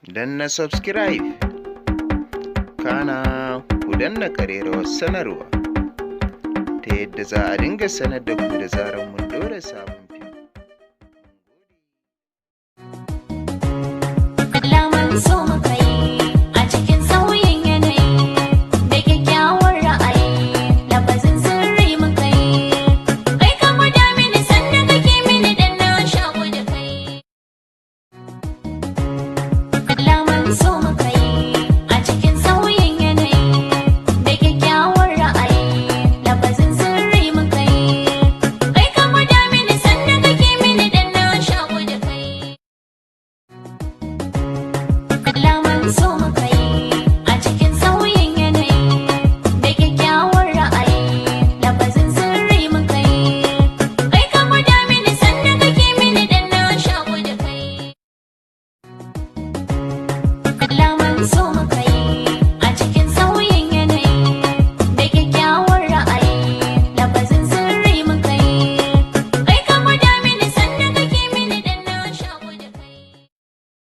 Danna subscribe, kana ku danna ƙararrawar sanarwa ta yadda za a dinga sanar da ku da zarar mun ɗora sabon fim. Kalaman so muka yi a cikin sauyin yanayi da kyakkyawar ra'ayi, lafazin sirri muka yi. Kai ka gwada mini sannan kake mini dan na shaƙu da kai. Kalaman so muka yi a cikin sauyin yanayi da kyakkyawar ra'ayi, lafazin sirri muka yi. Kai ka gwada mini sannan kake mini dan na shaƙu da kai. Kalaman so muka yi a cikin sauyin yanayi da kyakkyawar ra'ayi, lafazin sirri muka yi. Kai ka gwada mini sannan kake mini dan na shaƙu da kai. Kalaman so muka